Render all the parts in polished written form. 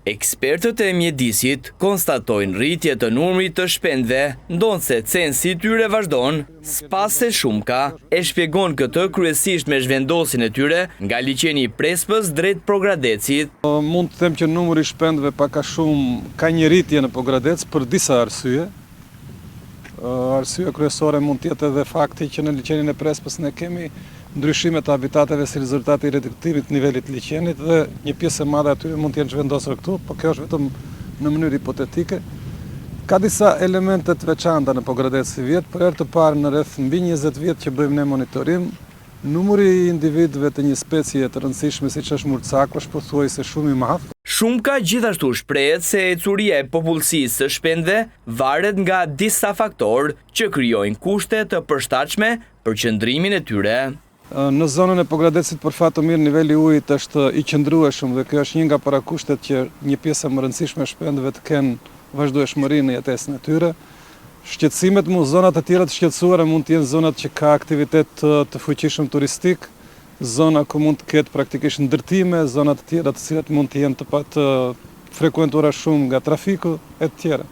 Ekspertët e mjedisit konstatojnë rritje të numrit të shpendëve, ndonëse censi i tyre vazhdon. Spase Shumka e shpjegon këtë kryesisht me zhvendosjen e tyre nga liqeni i Prespës drejt Pogradecit. Mund të them që numri i shpendëve pak a shumë ka një rritje në Pogradec për disa arsye. Arsyeja kryesore mund të jetë edhe fakti që në liqenin e Prespës ne kemi ndryshime të habitateve si rezultat i reduktimit të nivelit të liqenit dhe një pjesë e madhe atyre mund të jenë zhvendosur këtu, por kjo është vetëm në mënyrë hipotetike. Ka disa elemente të veçanta në Pogradec sivjet, për herë të parë në rreth mbi 20 vjet që bëjmë ne monitorim, Numri i individëve të një specie të rëndësishme siç është murcaku është pothuajse shumë i madh. Shumka gjithashtu shprehet se ecuria e popullsisë së shpendëve varet nga disa faktorë që krijojnë kushte të përshtatshme për qëndrimin e tyre. Në zonën e Pogradecit për fat të mirë niveli i ujit është i qëndrueshëm dhe kjo është një nga parakushtet që një pjesë e më rëndësishme e shpendëve të kenë vazhdueshmëri në jetesën e tyre. Shqetësimet mu, zonat e tjera të shqetësuara mund të jenë zonat që ka aktivitet të fuqishëm turistik, zona ku mund të ketë praktikisht ndërtime, zona të tjera të cilat mund të jenë të pa të frekuentuara shumë nga trafiku e të tjera.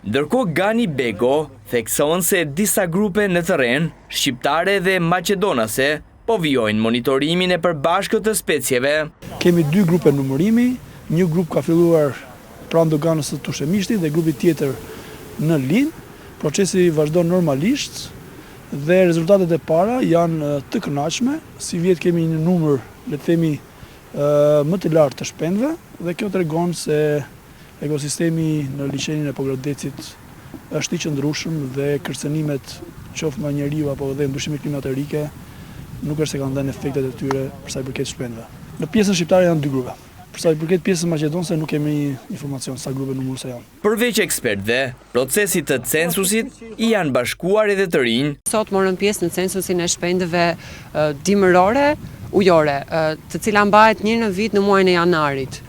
Ndërkohë Gani Bego thekson se disa grupe në terren, shqiptare dhe maqedonase, po vijojnë monitorimin e përbashkët të specieve. Kemi dy grupe numërimi, një grup ka filluar pranë doganës së Tushemishtit dhe grupi tjetër në Lin. Procesi vazhdon normalisht dhe rezultatet e para janë të kënaqshme. Sivjet kemi një numër, le të themi, më të lartë të shpendëve dhe kjo tregon se Ekosistemi në liqenin e Pogradecit është i qëndrueshëm dhe kërcënimet qoftë nga njeriu apo dhe ndryshimet klimaterike nuk është se kanë dhënë efektet e tyre për sa i përket shpendëve. Në pjesën shqiptare janë dy grupe. Për sa i përket pjesës maqedonse nuk kemi informacion sa grupe numëruese janë. Përveç ekspertëve, procesit të censusit i janë bashkuar edhe të rinj. Sot morëm pjesë në censusin e shpendëve dimërore ujore, të cila mbahet një në vit në muajin e janarit.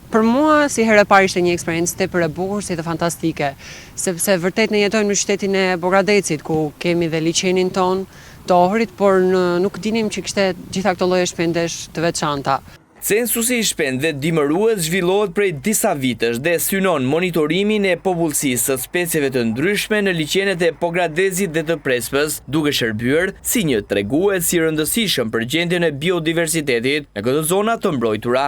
Për mua, si herë e parë ishte një eksperiencë tepër e bukur si dhe fantastike, sepse vërtet ne jetojmë në qytetin e Pogradecit, ku kemi dhe liqenin tonë të Ohrit, por nuk dinim që kishte gjitha këto lloje shpendesh të veçanta. Censusi i shpendëve dimërues zhvillohet prej disa vitesh dhe synon monitorimin e popullsisë së specieve të ndryshme në liqenet e Pogradecit dhe të Prespës, duke shërbyer si një tregues i rëndësishëm për gjendjen e biodiversitetit në këto zona të mbrojtura.